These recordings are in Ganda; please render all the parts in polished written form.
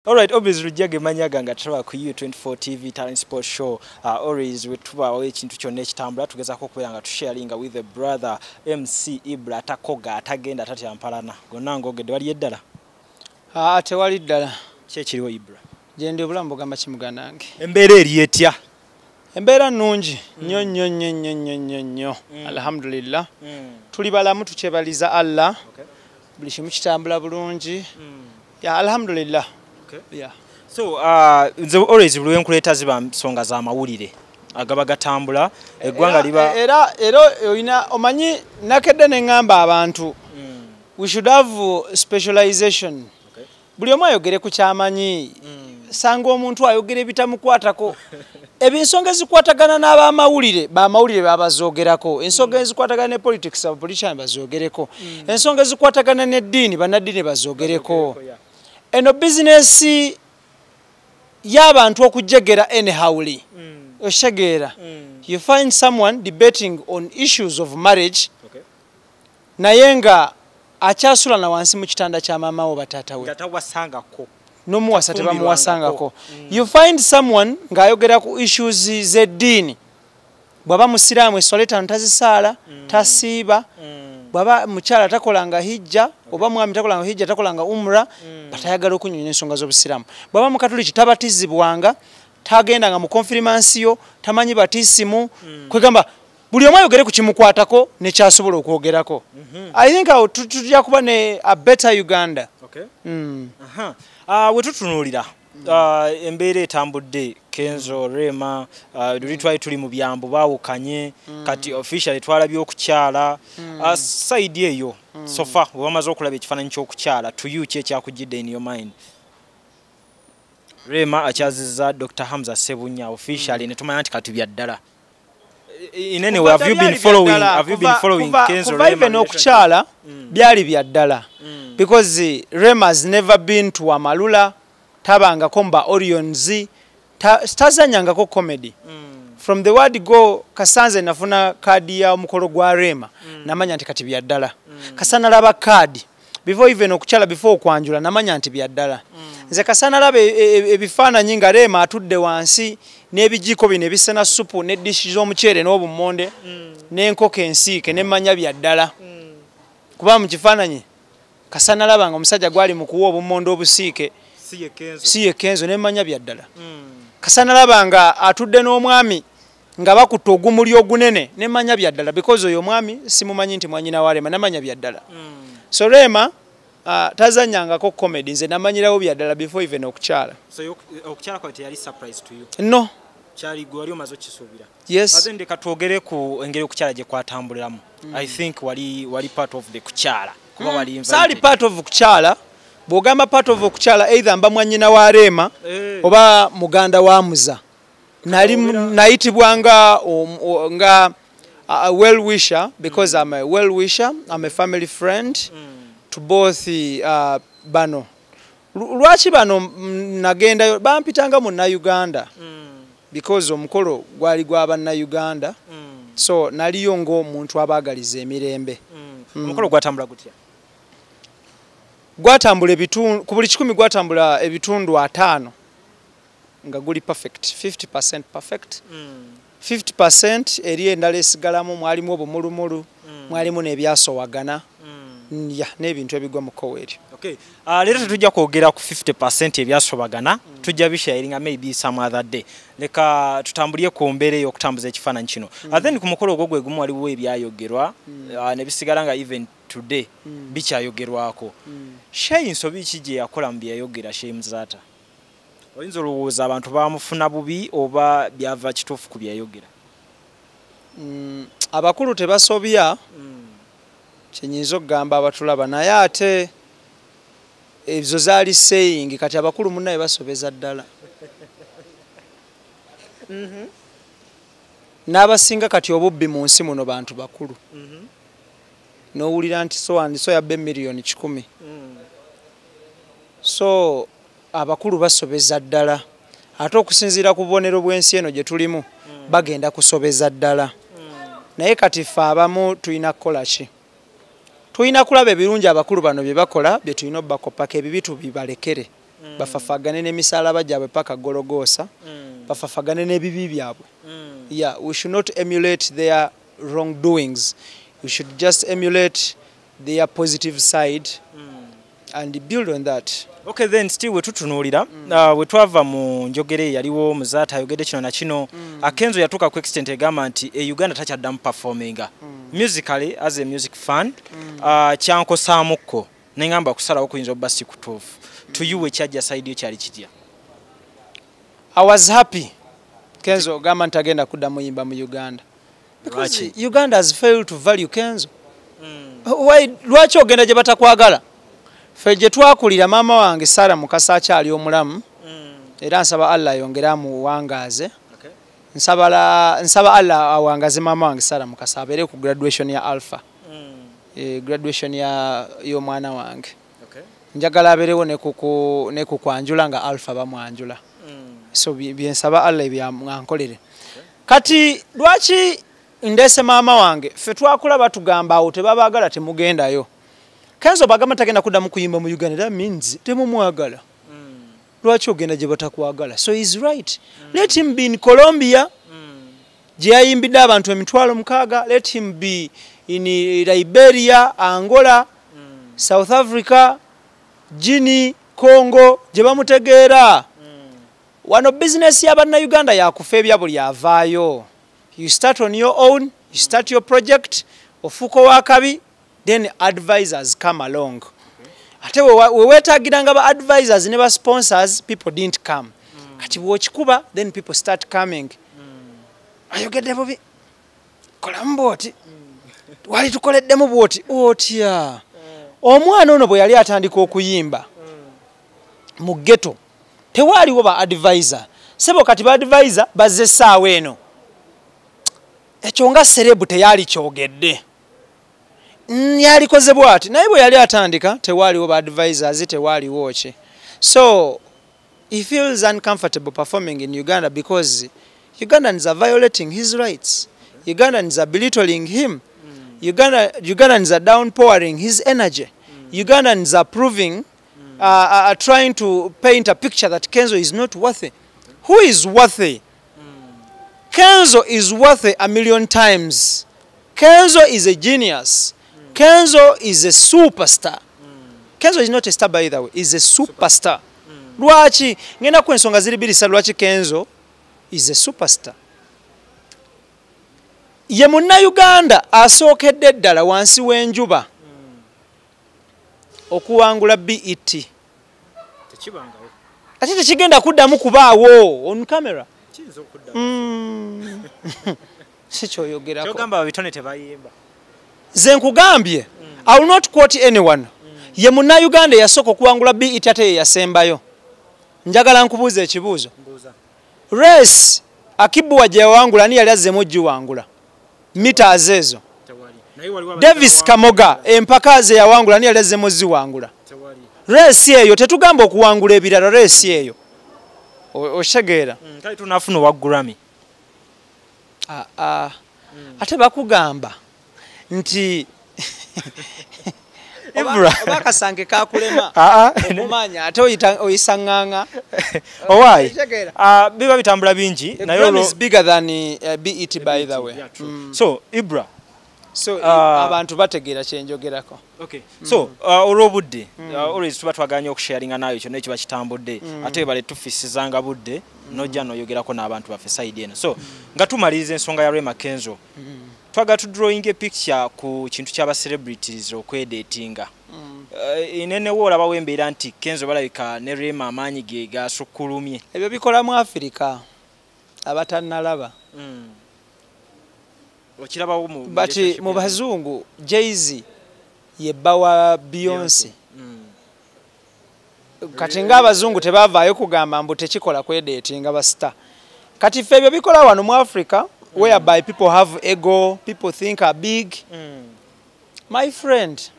Alright, obviously Lujja manyaga nga tulaba ku U24 TV Talent Sport Show. Always we tubaawo ekintu kyonna ekitambula, tugezaako okubeera nga tusharinga with the brother MC Ibra, atakoga, atagenda, atatya mpalana. Gonna ngogedde, wali eddala? Aa, tewali ddala. Ki ekiriwo, Ibra? Gyendi, obulamu bugamba ki, muganda wange? Embeera eri etya? Embeera nnungi nnyo nnyo nnyo nnyo nnyo nnyo nnyo, alhamdulillah. Tuli balamu, tukyebaliza Allah. Buli kimu kitambula bulungi ya, alhamdulillah. Yeah. So nze always buli wenkuleeta ziba nsonga za mawulire agaba gatambula eggwanga liba. Era olina omanyi nakedde ne ŋŋamba abantu, we should have specialization. Buli omu ayogere ku kyamanyi. Sanga omuntu ayogera ebitamukwatako. Ebinsonga ezikwatagana n'abamawulire, bamawulire babazoogerako. Ensonga ezikwatagana ne politics, abapolitician bazoogereko. Ensonga ezikwatagana n'eddiini, bannaddiini bazoogereko. Eno bizinesi y'abantu okujegera anyhowly, okitegeera? You find someone debating on issues of marriage, naye nga akyasula na wansi mu kitanda kya maama we, bataata we. Nga tawasangako. N'omuwasa tebamuwasangako. You find someone ng'ayogera ku issues z'eddiini, bw'aba musiraamu esswala etaano tazisaala, tasiiba, bw'aba mukyala takolanga hijja, oba mwami takolanga hijja, takolanga umra, batayagala okunyonyola ensonga z'obusiraamu. Bw'aba mukatuliki tabatizibwanga, tagendanga mu konfirimansiyo, tamanyi batisimu. Kwegamba buli omu ayogere ku kimukwatako nekyasobola okwogerako. I think awo tujja kuba ne a better Uganda. Aha. We tutunuulira embeera etambudde, Kenzo, Rema, luli twali tuli mu byambu baawukanye, kati officially twalabye okukyala. Side eyo, so far bwe bamaze okulaba ekifaananyi ky'okukyala, to you ki ekyakujjidde in your mind? Rema akyazizza Dr Hamza Sebunya officially, ne tumanya nti kati bya ddala. In any way, have you been following Kenzo Kuva Rema even relationship? Okukyala byali bya ddala, because Rema has never been to Amalula, tabangako mba Orions, tazanyangako comedy. From the word go, kasanze nafuna kaadi ya omukolo gwa Rema, namanya nti kati bya ddala. Kasa nalaba kaadi before even okukyala, before okwanjula, namanya nti bya ddala. Nze kasa nalaba ebifaananyi nga Rema atudde wansi n'ebijiiko bino ebisena supu n'eddishi z'omuceere n'obummonde n'enkoko ensiike, nemmanya bya ddala. Kuba mu kifaananyi kasa nalaba nga omusajja gwali mu kuwa obummonde obusiike Si ye Kenzo. Si ye Kenzo, nemmanya bya ddala. Kasa nalaba nga atudde n'omwami nga bakutte ogumuli ogunene, nemmanya bya ddala, because oyo omwami simumanyi nti mwanyina wa Rema, namanya bya ddala. So Rema tazanyangako comedy, nze namanyirawo bya ddala before even okukyala. So okukyala kwawe teyali surprise to you? No. Kyali gwe wali omaze okukisuubira? Yes. Ate ndeka twogere ku engeri okukyala gye kwatambuliramu. I think wali part of the kukyala, kuba wali invited. Saali part of kukyala. Bw'ogamba part of okukyala, either mba mwanyina wa Rema oba muganda wa Muza. Nali nayitibwa nga a well wisher, because I'm a well wisher, I'm a family friend to both bano. Lwaki bano nagendayo bampitanga munnayuganda, because omukolo gwali gwa bannayuganda, so naliyo ng'omuntu abaagaliza emirembe. Omukolo gwatambula gutya? Gwatambula ebitundu ku buli 100, gwatambula ebitundu 50 nga guli perfect, 50% perfect. 50% eri endala esigalamu, mwalimu obumulumulu, mwalimu n'ebyasowagana ya n'ebintu ebigwa mu kkowa eryo. Okay. Leero tetujja kwogera ku 50% ebyasobagana, tujja bisharinga maybe some other day. Leka tutambulye ku mbeera ey'okutambuza ekifaananyi kino. Then ku mukolo ogwo gwe gumu waliwo ebyayogerwa, ne bisigala nga even today bikyayogerwako. Sheikh, nsobi ki gye yakola mu bye yayogera Sheikh Muzaata? Oyinza olowooza abantu bamufuna bubi oba byava kituufu ku bye yayogera? Abakulu tebasobya, kyenyinza okugamba abatulaba, naye ate ezo zaali saying. Kati abakulu munnaye basobeza ddala n'abasinga. Kati obubbi mu nsi muno bantu bakulu. N'owulira nti so and so yabba emiliyoni 100. So abakulu basobeza ddala, ate okusinziira ku bubonero bw'ensi eno gye tulimu, bagenda kusobeza ddala. Naye kati ffe abamu tulina kukola ki? Tulina kulaba ebirungi abakulu bano bye bakola, bye tulina obbakopako, ebibi tubibalekere. Bafafagane n'emisalaba gyabwe paka Gologoosa. Bafafagane n'ebibi byabwe. Yeah, we should not emulate their wrongdoings. We should just emulate their positive side and build on that. Okay, then still wetutunuulira wetwava mu njogere yaliwo Muzaata ayogedde kino na kino. Kenzo yatuuka ku extent egamba nti e Uganda takyaddamu performinga. Musically, as a music fan, kyankosaamuko neŋŋamba kusalawo kuyinza okuba si kutuufu. To you, ekyajja side yo kyali kitya? I was happy Kenzo ogamba nti agenda kuddamu yimba mu Uganda because Lwaki? Uganda has failed to value Kenzo. Why, lwaki ogenda gye batakwagala? Ffe gye twakulira, maama wange Sara Mukasa akyali omulamu, era nsaba Allah ayongere amuwangaaze. Nsaba Allah awangaze maama wange Sara Mukasa, abeere ku graduation ya Alpha, graduation ya y'omwana wange. Njagala abeerewo ne ku kwanjula nga Alpha bamwanjula. So byensaba Allah ebyankolere. Kati lwaki ndese maama wange? Ffe twakula batugamba awo tebabaagala, temugendayo. Kenzo bagamba tagenda kuddamu kuyimba mu Uganda, that means temumwagala. Lwaki ogenda gye batakwagala? So he's right. Let him be in Colombia gye yayimbidde abantu 60,000. Let him be in Liberia, Angola, South Africa, Guinea, Congo gye bamutegeera. Wano bizinesi y'abannayuganda yakufeebya buli avaayo. You start on your own, you start your project, ofuuka owakabi, then advisors come along. Ate we weetaagiranga ba advisors ne ba sponsors, people didn't come. Kati bw'okikuba, then people start coming. Ayogedde bubi, kolamu bwoti, wali tukoleddemu bwoti otya. Omwana ono bwe yali atandika okuyimba mu ghetto, tewaaliwo ba advisor. Sebo, kati ba advisor bazze essaawa eno. Ekyo nga celeb teyali kyogedde. Yalikoze bw'ati, naye bwe yali atandika tewaaliwo ba advisors, tewaaliwo ki. So he feels uncomfortable performing in Uganda because Ugandans are violating his rights. Ugandans are belittling him. Ugandans are downpouring his energy. Ugandans are proving, are trying to paint a picture that Kenzo is not worthy. Who is worthy? Kenzo is worthy a million times. Kenzo is a genius. Kenzo is a superstar. Kenzo is not a star, by the way, is a superstar. Lwaki? Ngenda ku ensonga ziri bbiri lwaki Kenzo is a superstar. Ye munnayuganda asookedde ddala wansi w'enjuba okuwangula BET. Tekibangawo. Ate tekigenda kuddamu kubaawo on camera. Kiyinza okuddamu. Si kyoyogerako. Kyogamba abitone tebayimba. Nze nkugambye, I will not quote anyone. Ye munnayuganda eyasooka okuwangula BET ate ye yasembayo. Njagala nkubuuza ekibuuzo. Mbuuza. Race Akibuwa gye yawangula, ani yali azzemu ogiwangula? Meters ezo. Tewali. Naye waliwo Davis Kamoga empaka ze yawangula, ani yali azzemu oziwangula? Tewali. Race eyo, tetugamba okuwangula ebirala, race eyo. Okitegeera? Kale tunafuna owa Grammy. Ah, ah. Ate bakugamba nti Ibra. Oba akasange kakulema Ah, ah. okumanya ate oyisa ŋŋaŋa. Owaayi. Okitegeera? Ah, biba bitambula bingi The naye Grammy olwo is bigger than BET, by the way. Yeah, true. So Ibra, So Ah. abantu bategeera kyenjogerako. Okay. So olw'obudde, always tuba twaganya okusharinga naayo kyonna ekiba kitambudde, ate bale tufisizanga budde nojja n'oyogerako n'abantu baffe side eno. So nga tumaliriza ensonga ya Rema Kenzo, twagala tu drawing a picture ku kintu ky'aba celebrities okwedatinga. Enenewo olabawo embeera nti Kenzo balabika ne Rema amaanyi ge gasukkulumye. Ebyo bikola mu Afirika abatannalaba. Okirabawo mu But relationship mu yaabwe? bazungu, Jay-Z ye bba wa Beyonce. Kati ng'abazungu tebavaayo kugamba mbu tekikola kwedatinga ba star. Kati ffe ebyo bikola wano mu Africa, whereby people have ego, people think are big. My friend,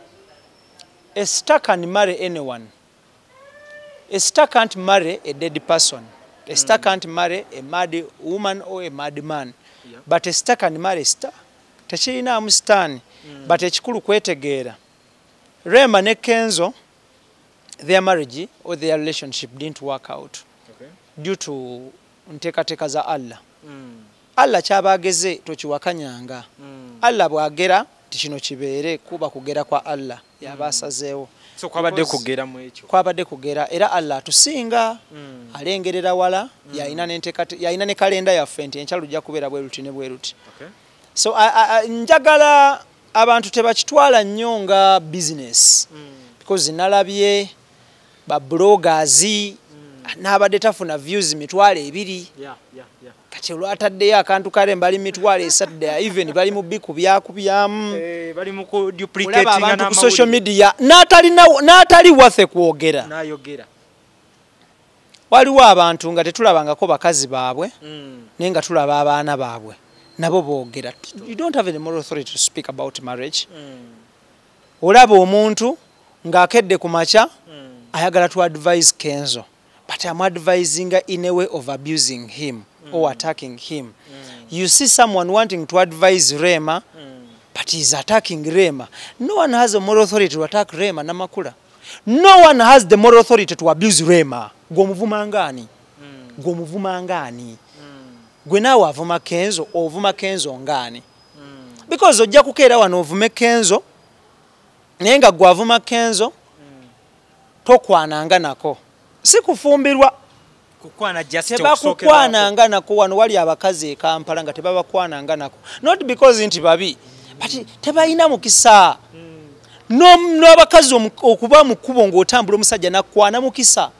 a star can marry anyone. A star can't marry a dead person. A star can't marry a mad woman or a mad man. But a star can marry a star. Tekirinaamu sitaani. But ekikulu kwetegeera. Rema ne Kenzo Their marriage or their relationship didn't work out due to nteekateeka za Allah. Allah kyabageze tokiwakanyanga. Allah bwagera nti kino kibeere, kuba kugera kwa Allah, yaba asazeewo. So kwabadde kugera mu ekyo. Kwabadde kugera, era Allah atusinga, alengerera wala, yalina ne kalenda yaffe nti enkya lujja kubeera bwe luti ne bwe luti. So njagala abantu tebakitwala nnyo nga business, because nalabye ba bloggers n'abadde tafuna views 20,000. Kati olwataddeyo akantu kale bali 300,000, even bali mu bikubyamu. Bali mu ku duplicating Olaba abantu ku n'amawulire. social media n'atali waffe kwogera. N'ayogera. Waliwo abantu nga tetulabangako bakazi baabwe, naye nga tulaba abaana baabwe nabo boogera. You don't have any moral authority to speak about marriage. Olaba omuntu ng'akedde ku makya ayagala to advise Kenzo, but I'm advising in a way of abusing him or attacking him. You see someone wanting to advise Rema, but he's attacking Rema. No one has a moral authority to attack Rema Namakula. No one has the moral authority to abuse Rema. Gw'omuvuma ng'ani? Gw'omuvuma ng'ani? Gwe naawe avuma Kenzo, ovuma Kenzo ng'ani? Because ojja kukeera wano ovume Kenzo, naye nga gwe avuma Kenzo tokwananga nako. Si kufumbirwa. Kukwana just. Tebakukwananga nako. Wano wali abakazi e Kampala nga tebabakwananga nako. Not because nti babi, but tebalina mukisa. N'abakazi okuba mu kkubo ng'otambula omusajja nakwana mukisa.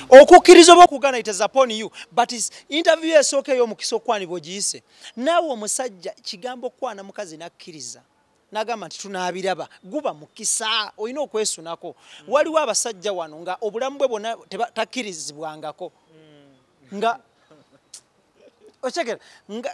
Okukkiriza oba okugaana, it is upon you, but is interview esooka ey'omukisa okwanibwa ogiyise. Naawe omusajja kigambo kwana mukazi nakkiriza n'agamba nti tunaabiraba, guba mukisa, olina okwesunako. Waliwo abasajja wano nga obulamu bwe bwonna takkirizibwangako, nga okyegera nga